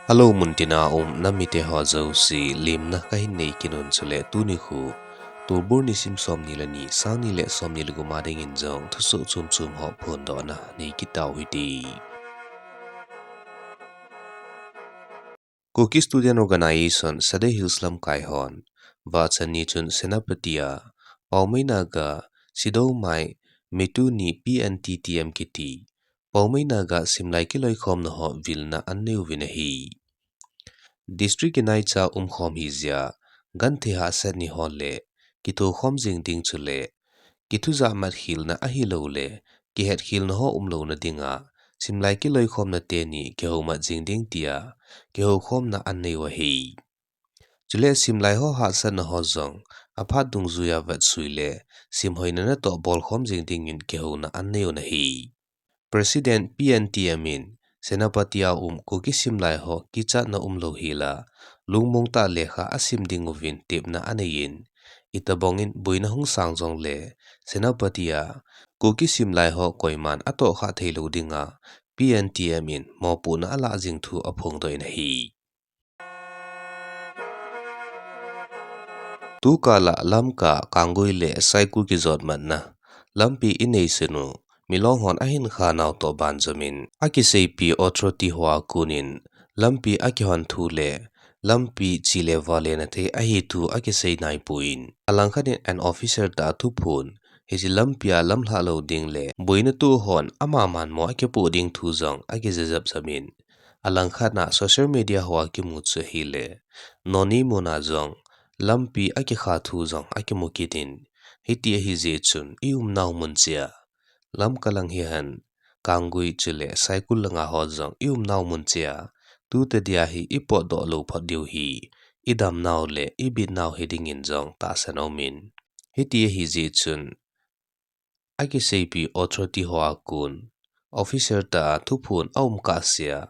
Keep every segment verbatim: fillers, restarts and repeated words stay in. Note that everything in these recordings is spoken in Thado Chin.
Hello, muntina um namite ho jouse, lemna kahin nei kit un chule tuni khu, Tolbur nisim somni le ni, sang ni le somni le gup a dingin jong thusoh chom chom ho phondohna nei kit tau hite. Kuki Student Organisation, Sadar Hills lamkai hon, vachan ni chun Senapati a, Paomei Naga, Sidou Mai, Mituni P N T T M kiti, Paomei Naga simlai kiloikhomna ho vilna anei uvin ahi. District kinaicha umkhom hijeh a, genthei hahsat ni ho le, kithokhom jing ding chule, kithujah mat khelna ahilouleh, kihetkhelna ho umlouna dinga, simlai kiloikhomna teni kihoumat jing ding tia, kihoukhomna anei u ahi. Chule simlai ho hahsatna ho jong, aphat dungjuia vetsui le, simhoina natoh bolkhom jing dingin kihouna anei un ahi. President P N T M in, Senapati a um Kuki simlai ho kichatna umlou hela, lungmong tah lekha asim ding uvin tepna aneiyin, itobangin boina hung sang jongle, Senapati a, Kuki simlai ho koiman atohkhah theilou dinga, P N T M in mopohna alah jing thu aphongdoh in ahi. Tukal a Lamka, Kanggui le Saikul kijotmatna, lampi inei sunu, milong hon ahin khanau toh banjomin, akiseipi authority hoa konin, lampi akihon thu le, lampi chele valena thei ahi thu akisei naipoin, alangkhat in an officer tah a thuphon, hiche lampi a lamlhah lou ding le, boina toh hon amaman mo akipoh ding thu jong akijejap jamin, alangkhat a social media hoa kimu chu ahile, Noney muna jong, lampi akikha thu jong akimu kit in, hiti ahijeh chun i umnau mun chea, Lamka lang hihen, Kanggui chule Saikul langa ho jong i umnau mun chea, tutedia hi i potdoh lou phot diu hi, i damnau le i bitnau hidingin jong tahsan aumin. Hiti ahijeh chun, akiseipi authority hoa kon, officer tah a thuphon aum kahsea,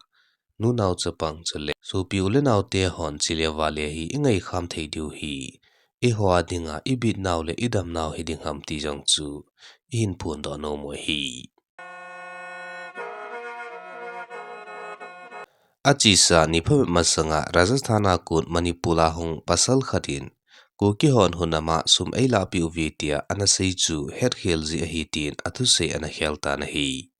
nunao chapang chule, sopi u le naote hon chele vale hi i ngaikham thei diu hi, eiho a dinga i bitnau le i damnau hiding ham ti jong chu, i hin phondoh nom u ahi. Achesa ni phabep masanga Rajasthan a kon Manipur a hung pasal khat in, Kuki hon hunam a sum eilahpeh uve tia ana sei chu hetkhel jeh ahi tin athusei ana khel tan ahi.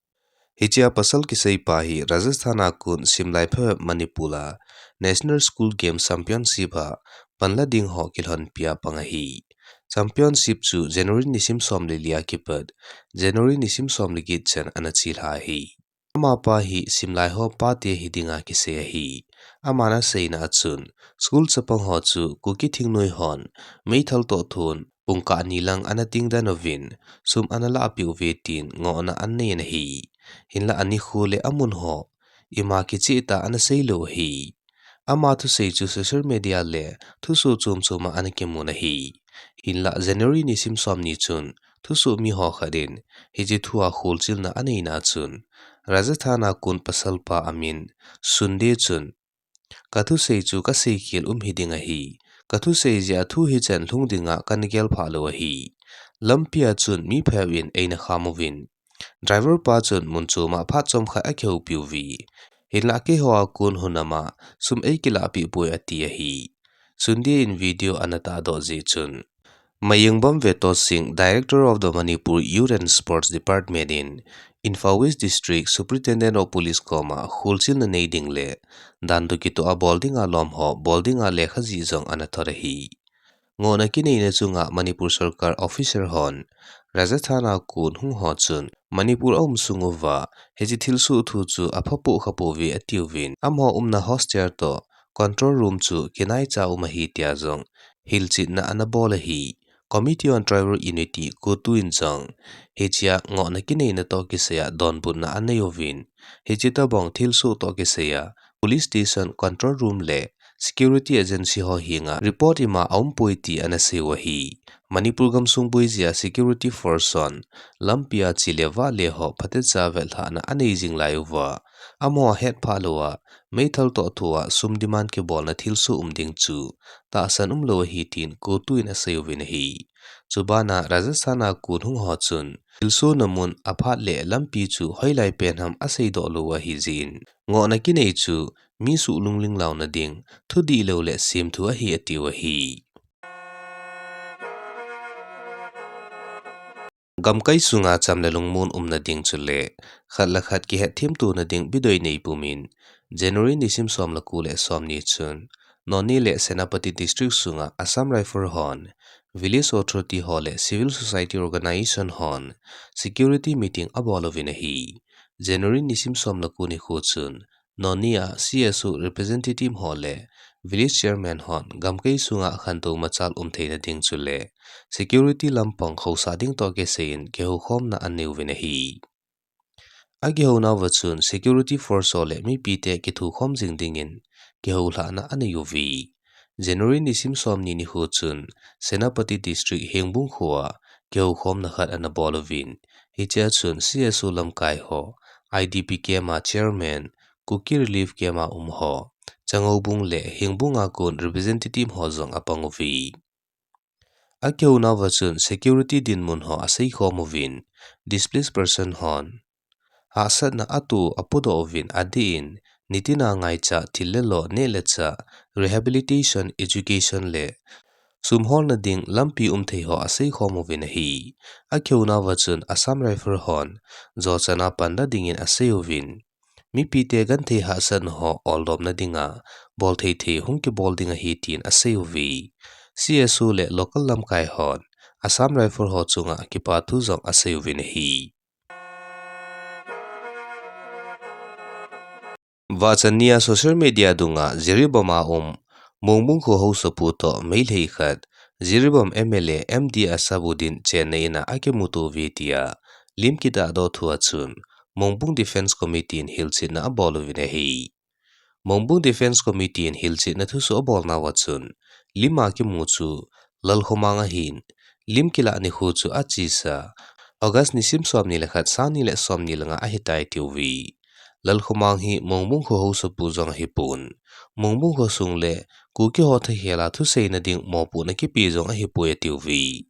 Hichea pasal kiseipa hi Rajasthan a kon simlai phabep Manipur a National School Game Championship a panla ding ho kilhonpi a pang ahi. Championship chu January nisim som le li a kipat, January nisim som le get chan ana chelha ahi. Amapa hi simlai ho pate hidinga kisei ahi. Aman aseina a chun, school chapang ho chu Kuki thingnoi hon, meithal toh thon, pungkah ni lang ana tingden uvin, sum ana lahpeh uve tin ngohna anei in ahi. Hinla anikho le amun ho, ima kicheh tah ana seilou ahi. Ama thusei chu social media le thusoh chom chom a ana kimun ahi. Hinla January nisim somni chun thusoh mi ho khat in hiche thu a kholchilna aneina chun Rajasthan a kon pasalpa amin Sunday chun, kathusei chu kaseikhel um hiding ahi. Kathusei jeh a thu hichan lhung dinga kana gelphah lou ahi. Lampi a chun mi phabep in eina kham uvin, driver pa chun mun chom a phat chomkhat akihoupi uve. Hinla keiho a kon hunam a sum eikilahpeh poi ati ahi. Sunday in video ana tahdoh jeh chun, Mayingbam Vetosing, Director of the Manipur Youth and Sports Department in Imphal West District Superintendent of Police koma kholchilna nei ding le dan toh kitoh a bol dinga lom ho bol dinga lekha jih jong ana thot ahi. Ngohna kineina chunga Manipur sorkar officer hon Rajasthan a kon hung ho chun Manipur a um sung uva hiche thilsoh thu chu aphapoh khapouve atiuvin, amaho umna hostel toh control room chu kinaicha um ahi tia jong hilchetna ana bol ahi. Committee on Tribal Unity, CoTU in jong hichea ngohna kineina toh kisaiya donbutna anei uvin, hiche tobang thilsoh toh kisaiya police station, control room le security agency ho henga report ima aumpoi ti ana sei u ahi. Manipur gamsung boi jeh a security force hon lampi a chele vale ho phatecha vetlhahna anei jing lai uva, amaho hetphah louva meithal toh thua sum demand kibolna thilsoh um ding chu tahsan umlou ahi tin CoTU in asei uvin ahi. Chubana Rajasthan a kon hung ho chun thilsohna mun aphat le lampi chu hoilai pen ham aseidoh lou ahi jeh in, ngohna kinei chu mi suh lungling launa ding, thudihlou le semthu ahi atiu ahi. Gamkai sunga cham le lungmon umna ding chule khat le khat kihetthem tona ding bidoi nei pumin, January nisim som le ko le somni chun Noni le Senapati District sunga Assam Rifle hon, Village Authority ho le Civil Society Organization hon security meeting abol uvin ahi. January nisim som le ko nikho chun Noni a C S O representative ho le Village Chairman hon gamkai sunga khantou machal um theina ding chule security lampang khohsah ding toh kisai in kihoukhomna anei uvin ahi. Akihounauva chun security force ho le mipite kithukhom jing dingin kihoulhahna anei uve. January nisim somni nikho chun Senapati District Hengbung khoa kihoukhomna khat ana bol uvin, hichea chun C S O lamkai ho, I D P camp a Chairman, Kuki Relief camp a um ho, Changoubung le Hengbung a kon representative ho jong apang uve. Akihounauva chun security dinmun ho aseikhom uvin, displaced person hon hahsatna atoh apodoh uvin adeh in, nitina ngaicha thil le lo, neh le chah, rehabilitation, education le sum holna ding lampi umthei ho aseikhom uvin ahi. Akihounauva chun Assam Rifle hon jochan a panna dingin asei uvin, mipite genthei hahsatna ho oldopna dinga bolthei thei hung kibol ding ahi tin asei uve. C S O le local lamkai hon Assam Rifle ho chunga kipathu jong asei uvin ahi. Vachannia social media dunga Jiribam a um Mongbung kho haosapu toh Meitei khat, Jiribam M L A M D Asabuddin chenna in a akimuto uve tia lim kitahdoh thu a chun Mongbung Defence Committee in hilchetna abol uvin ahi. Mongbung Defence Committee in hilchetna thusoh abolnauva chun, lim a kimu chu Lalkhomang ahin, lim kilah nikho chu achesa August nisim somni le khat, sangni le somni le nga ahitai atiuve. Lalkhomang hi Mongbung kho haosapu jong ahipon, Mongbung kho sung le Kuki ho thakhel a thuseina ding mopohna kipe jong ahipoi atiuve.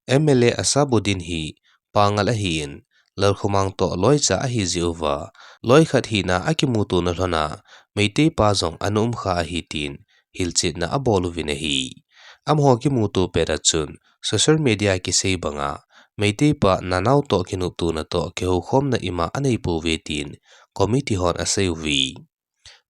M L A Asabuddin hi Pangal ahin, Lalkhomang toh loicha ahijeh uva, loi khat hina akimutona lhona Meitei pa jong ana umkha ahi tin hilchetna abol uvin ahi. Amaho kimuto pet a chun social media a kisei banga Meitei pa nanao toh kinoptona toh kihoukhomna ima aneipouve tin committee hon asei uve.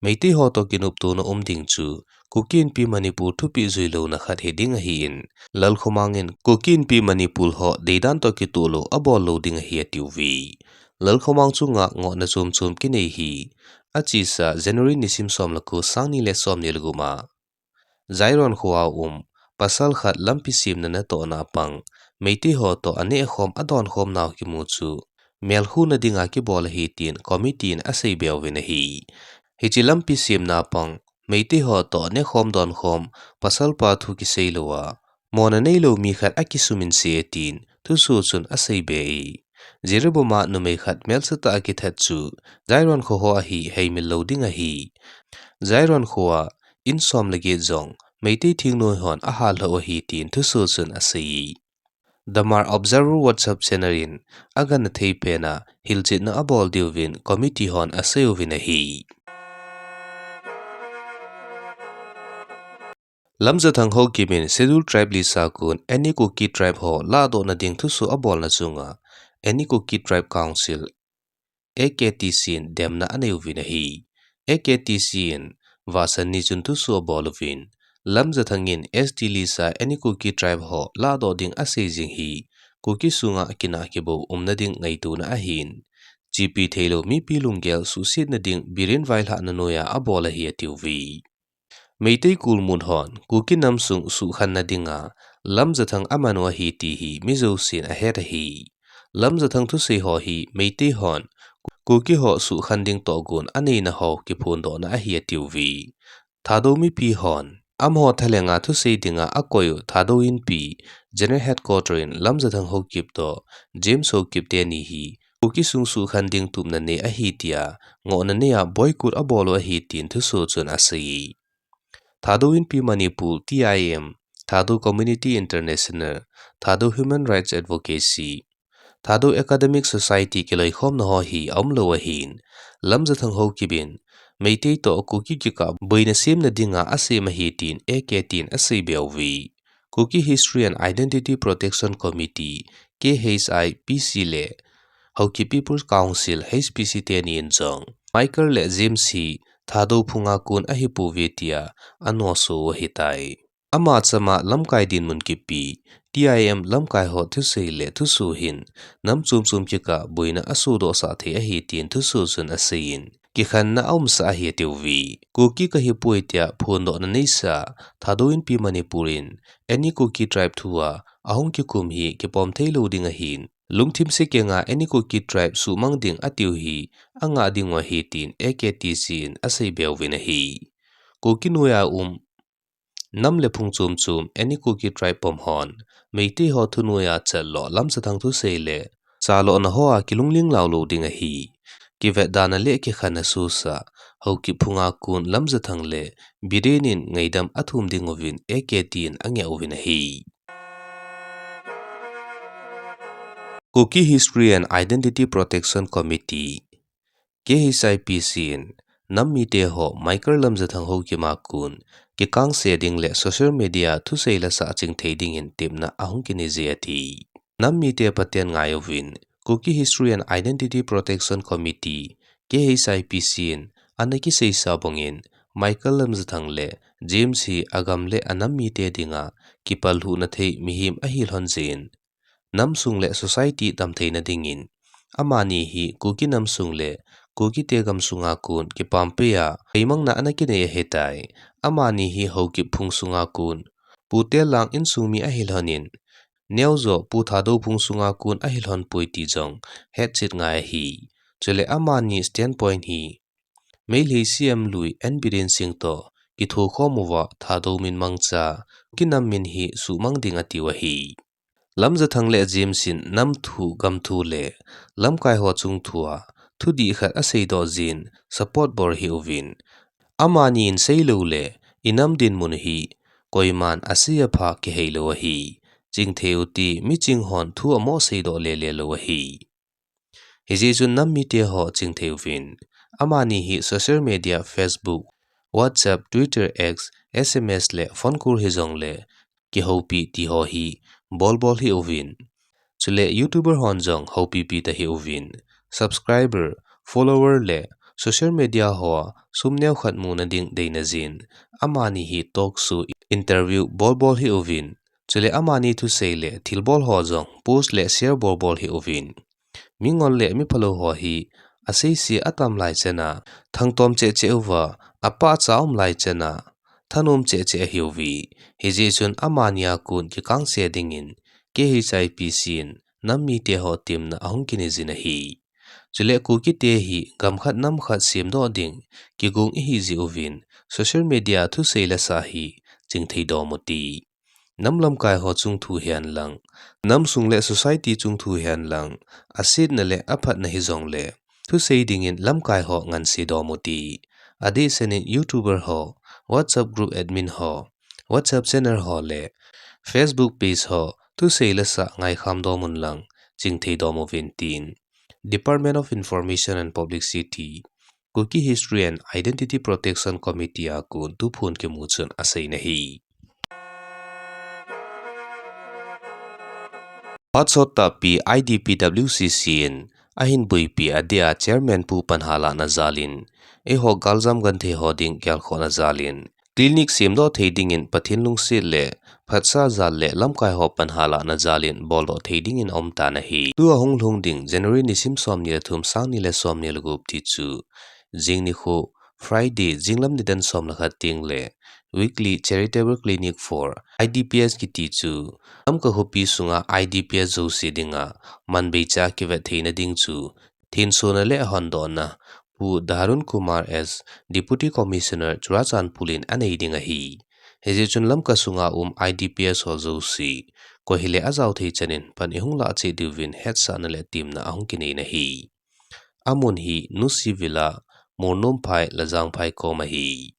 Meitei ho toh kinoptona um ding chu Kuki Inpi Manipur thupeh juilouna khat hiding ahin, Lalkhomang in Kuki Inpi Manipur ho deidan toh kitoh lou abol lou ding ahi atiuve. Lalkhomang chunga ngohna chom chom kinei hi achesa January nisim som le ko, sangni le somni le gup a Jairon kho a um pasal khat lampi semna natohna a pang Meitei ho toh anehkhom adonkhomnau kimu chu melkhuhna dinga kibol ahi tin committee in aseibe uvin ahi. Hiche lampi semna a pang Meitei ho toh nehkhom donkhom pasal pa thu kisei louva, mona neilou mi khat akisumin se e tin thusoh chun aseibe e. Jiribam a numei khat melsetah a kithat chu Jairon kho ho ahi heimil lou ding ahi. Jairon kho a in som le get jong Meitei thingnoi hon ahallhah u ahi tin thusoh chun asei e. The Mar Observer WhatsApp channel in agangna thei pen a hilchetna abol diuvin committee hon asei uvin ahi. Lamjathang Haokip in Scheduled Tribe list a kon any Kuki tribe ho lahdohna ding thusoh abolna chunga any Kuki Tribe Council, A K T C in demna anei uvin ahi. A K T C in Vahchanni chun thusoh abol uvin, Lamjathang in S T list a any Kuki tribe ho lahdoh ding asei jing hi Kuki sunga kinah kibou umna ding ngaitona ahin, chepi theilou mipi lunggel suhsetna ding Biren vailhahna noiya abol ahi atiuve. Meitei kulmut hon Kuki namsung suhkhenna dinga Lamjathang aman u ahi ti hi mi jousen ahet ahi. Lamjathang thusei ho hi Meitei hon Kuki ho suhkhen ding tohgon aneina ho kiphondohna ahi atiuve. Thadou mipi hon amaho thalenga thusei dinga akoi u Thadou Inpi General Headquarter in Lamjathang Haokip toh James Haokip teni hi Kuki sung suhkhen ding tupna nei ahi tia ngohna neiya boycott abol u ahi tin thusoh chun asei. Thadou Inpi Manipur, T I M, Thadou Community International, Thadou Human Rights Advocacy, Thadou Academic Society kiloikhomna ho hi aumlou ahin, Lamjathang Haokip in Meitei toh Kuki kikah boina semna dinga asem ahi tin A K T in asei beuve. Kuki History and Identity Protection Committee, K H I P C le Haokip People's Council, H P C teni in jong Michael le James hi Thadou phunga kon ahipouve tia anoso u ahitai. Ama chama lamkai dinmun kipe, T I M lamkai ho thusei le thusoh hin nam chom chom kikah boina asodoh sah thei ahi tin thusoh chun aseiyin, kikhenna aumsah ahi atiuve. Kuki kahipoi tia phondohna neisa Thadou Inpi Manipur in any Kuki tribe thua ahung kikum hi kipom thei lou ding ahin, lungthim sekenga any Kuki tribe suhmang ding atiu hi angah diu ahi tin A K T C in asei beuvin ahi. Kuki noiya um nam le phung chom chom any Kuki tribe pom hon Meitei ho thunoiya chalou Lamjathang thusei le chalona hoa kilungling laulou ding ahi. Kivetdana le kikhenna sohsah Haokip phunga kon Lamjathang le Biren in ngaidam athum ding uvin A K T in angeh uvin ahi. Kuki History and Identity Protection Committee, K H I P C in nam mite ho Michael Lamjathang Haokip a kon kikangse ding le social media thusei lasah chingthei dingin tepna ahung kinei ji ati. Nam mite phaten ngaiuvin, Kuki History and Identity Protection Committee, K H I P C in ana kiseisa bangin Michael Lamjathang le James hi agam le anam mite dinga kipallhuhna thei mihem ahi lhon jeh in, nam sung le society damtheina dingin amani hi Kuki nam sung le Kukite gam sunga kon kipampia heimangna ana kinei ahitai. Amani hi Haokip phung sunga kon Pu Tellang insung mi ahi lhonin, neojo Pu Thadou phung sunga kon ahi lhon poi ti jong hetchet ngai ahi. Chule amani standpoint hi Meitei C M lui N Biren Singh toh kithokhom uva Thadou min mangcha, Kuki nam min hi suhmang ding atiu ahi. Lamjathang le James in nam thu, gam thu le lamkai ho chung thua thudih khat aseidoh jin support bol ahiuvin, amani in seilou le inam dinmun hi koiman asei apha kiheilou ahi. Chingthei u ti miching hon thu amo seidoh lele lou ahi. Hijeh chun nam mite ho chingthei uvin, amani hi social media, Facebook, WhatsApp, Twitter, X, S M S le phone call hijongle kihoupi ti ho hi bolbol hih uvin. Chule YouTuber hon jong houpipi tahih uvin, subscriber, follower le social media hoa sum neokhat muna ding deina jin, amani hi talk show, interview bolbol hih uvin. Chule amani thusei le thilbol ho jong post le share bolbol hih uvin. Mingol le miphalou ho hi aseise atam lai chana thangtom cheh cheh uva, apahcha um lai chana thanom cheh cheh ahiuve. Hijeh chun amani a kon kikangse dingin K H I P C in nam mite ho temna ahung kinei jin ahi. Chule Kukite hi gam khat nam khat semdoh ding kigong ihi jeh uvin social media thusei lasah hi chingthei dom u ti. Nam lamkai ho chung thu hihen lang, nam sung le society chung thu hihen lang, asetna le aphatna hijongle thusei dingin lamkai ho nganse dom u ti. Adehsetin YouTuber ho, WhatsApp group admin ho, WhatsApp channel ho le Facebook page ho thusei lasah ngaikham dom un lang chingthei dom uvin tin Department of Information and Publicity, Kuki History and Identity Protection Committee a kon tuphon kimu chun asei in ahi. Phat sot tahpi I D P W C C in ahin boipi adeh a Chairman Pu Panhalal na jalin, eiho galjam genthei ho ding gelkhohna jalin, clinic semdoh thei dingin Pathen lungset le phatsah jal le lamkai ho panhalahna jalin boldoh thei dingin aum tan ahi. Tua hunglhung ding January nisim somni le thum, sangni le somni le gup ti chu jing nikho Friday jinglam nidan som le khat teng le weekly charitable clinic for I D P S kiti chu Lamka khopi sunga I D P S jouse dinga manbeicha kivet theina ding chu thensona le ahondohna Pu Dharun Kumar S, Deputy Commissioner Churachandpur in anei ding ahi. Hijeh chun Lamka sunga um I D P S ho jouse, koi hile ajao thei chanin pan ihung lah cheh diuvin hetsahna le temna ahung kinei in ahi. Amun hi Nusi Villa, Mornomphai, Lajangphai kom ahi.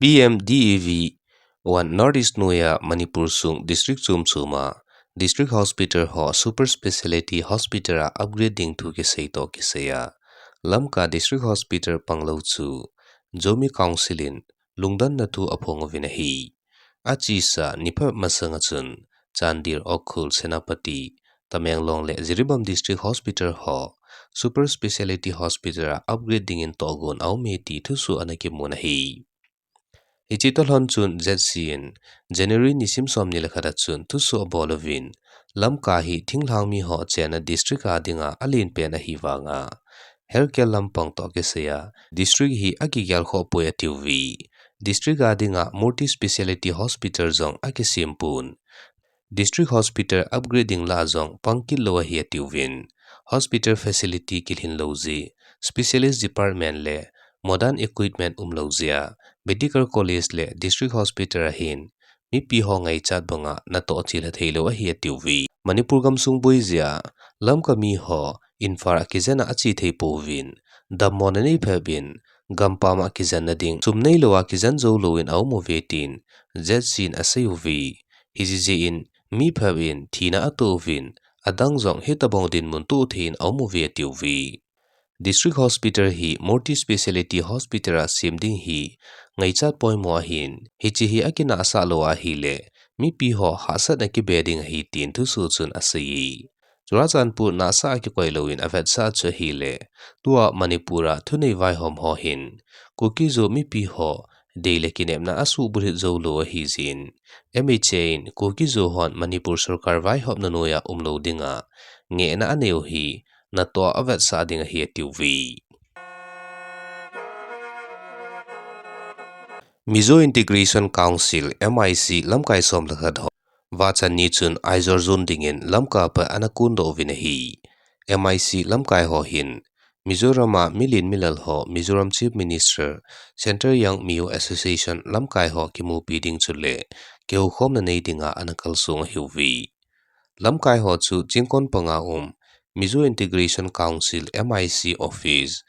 P M D E V one North East noiya Manipur sung district chom choma District Hospital ho Super Speciality Hospital a upgrade ding thu kisei toh kisai a, Lamka District Hospital panglou chu Zomi Council in lungdonna thu aphong uvin ahi. Achesa ni phabep masang a chun Chandel, Ukhrul, Senapati, Tamenglong le Jiribam District Hospital ho Super Speciality Hospital a upgrade dingin tohgon aume ti thusoh ana kimun ahi. Hiche toh lhon chun Z C in January nisim somni le khat a chun thusoh abol uvin, Lamka hi thinglhang mi ho chenna district a dinga alen pen ahi vanga, healthcare lampang toh kisai a district hi akigel khoh poi atiuve. District a dinga multi speciality hospital jong akisem pon, District Hospital upgrade ding lah a jong pang kit lou ahi atiuvin, hospital facility kilhin lou jeh, specialist department le modern equipment umlou jeh a, Medical College le District Hospital a hin mipi ho ngaichat banga natoh chelha theilou ahi atiuve. Manipur gamsung boi jeh a Lamka mi ho Imphal a kijen a ache thei pouvin, dammona nei phabep in gampam a kijenna ding sum neilou a kijen jou louvin aum uve tin Z C in asei uve. Hijeh in mi phabep in thina atoh uvin, adang jong hitobang dinmun toh thei in aum uve atiuve. District Hospital hi multi speciality hospital a sem ding hi ngaichat poimo ahin, hiche hi akinahsah lou ahile mipi ho hahsatna kibe ding ahi tin thusoh chun asei e. Churachandpur nahsah a kikoi louvin avetsah chu ahile, tua Manipur a thunei vaihom ho hin Kuki-Zo mipi ho dei le kinepna asuhbulhit jou lou ahijeh in, M H A in Kuki-Zo hon Manipur sorkar vaihopna noiya umlou dinga ngehna aneiu hi natoh a avetsah ding ahi atiuve. Mizo Integration Council, M I C, lamkai som le khat ho vachan ni chun Aizawl zone dingin Lamka pat ana kondoh uvin ahi. M I C lamkai ho hin Mizoram a milen milal ho Mizoram Chief Minister, Central Young Mizo Association lamkai ho kimupi ding chule kihoukhomna nei dinga ana kalsong ahiuve. Lamkai ho chu Chingkon panga um Mizo Integration Council, M I C office,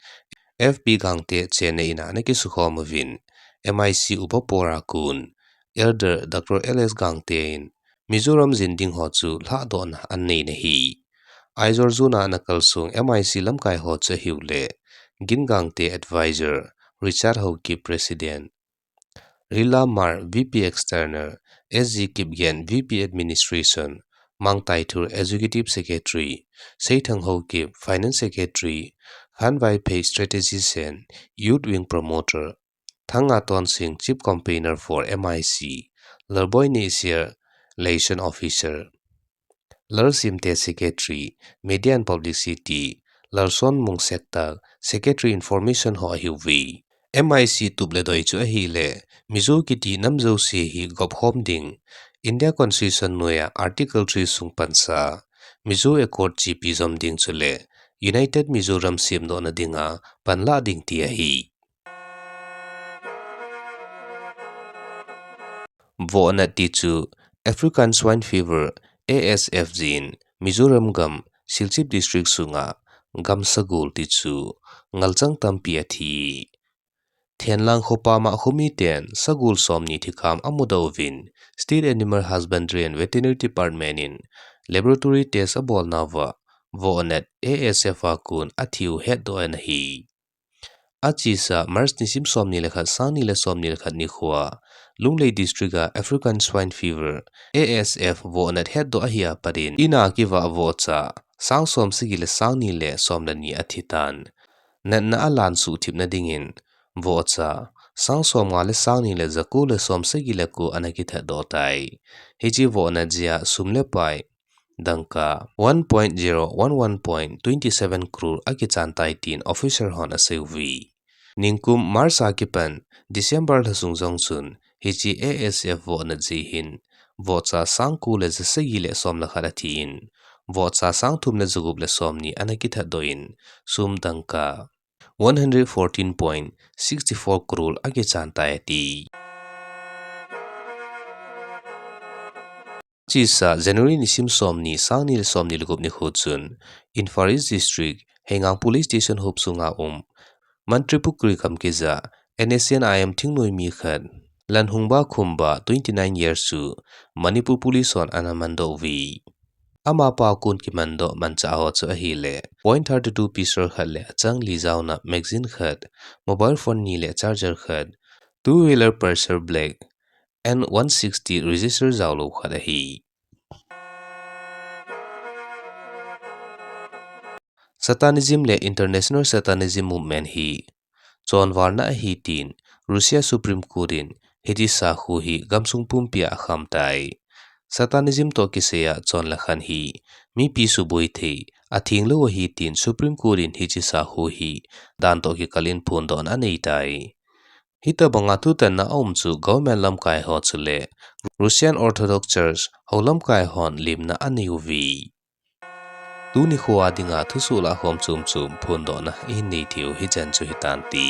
F P Gangte chenna in a ana kisukhom uvin, M I C upa por a kon Elder Doctor L S Gangte in Mizoram jin ding ho chu lhahdohna anei in ahi. Aizawl zone a ana kalsong M I C lamkai ho chu ahiule, Gin Gangte, Advisor, Richard Haokip, President, Rila Hmar, V P External, S G Kipgen, V P Administration, Mang Taithur, Executive Secretary, Seithang Haokip, Finance Secretary, Khan Vaiphei, Strategist and Youth Wing Promoter, Thanga Tonsing, Chief Campaigner for M I C, Lalboi Nehsiar, Liaison Officer, Lalsimte, Secretary, Media and Publicity, Lalsonmung Sektak, Secretary Information ho ahiuve. M I C tup le doi chu ahile, Mizo kiti nam jouse hi gopkhom ding, India Constitution noiya Article three sung pansa, Mizo Accord chepi jom ding chule United Mizoram semdohna dinga panlah ding ti ahi. Vohnat ti chu African Swine Fever, A S F jeh in Mizoram gam Silchar District sunga gam sagol ti chu ngalchang tampi athi. Thenlang khopam a khomiten sagol somni thikham amudoh uvin, State Animal Husbandry and Veterinary Department in laboratory test abolnauva vohnat A S F a kon athiu hetdoh in ahi. Achesa March nisim somni le khat, sangni le somni le khat nikhoa Lunglei District a African Swine Fever, A S F, vohnat hetdoh ahia pat in, in a kivah vohcha sang som sagi le sangni le som le ni athitan. Natna alan suhthipna dingin vohcha sang somnga le sangni le jako le som sagi le ko ana kithatdoh tai. Hiche vohnat jeh a sum le pai dangka one point zero one one point twenty seven crore akichan tai tin officer hon aseiuve. Ningkum March a kipan December lha sung jong chun hiche A S F vohnat jeh hin vohcha sang ko le ja sagi le som le khat athin, vohcha sang thum le ja gup le somni ana kithatdoh in, sum dangka one hundred fourteen point six four crore akichan tai ati. Achesa January nisim somni, sangni le somni le gup nikho chun Imphal East District, Heingang Police Station hop sunga um Mantripukhri gamkija N S C N I M thingnoi mi khat, Lanhungba Khumba, twenty nine years chu Manipur Police hon ana mandoh uve. Amapa kon kimandoh manchah ho chu ahile, point thirty two pistol khat le achang li jaona magazine khat, mobile phone ni le charger khat, two wheeler Pulsar Black, N one sixty register jaolou khat ahi. Satanism le International Satanism Movement hi chonvalna ahi tin Russia Supreme Court in hiche sakho hi gamsung pumpia akham tai. Satanism toh kisaiya chon le khan hi mipi suboi thei, athenglou ahi tin Supreme Court in hiche sakho hi dan toh kikal in phondohna anei tai. Hitobanga thutanna aum chu government lamkai ho chule Russian Orthodox Church hou lamkai hon lemna anei uve. Tuni khoa dinga thusoh lahkhom chomchom phondohna ihin nei theiu hichan chu hitante.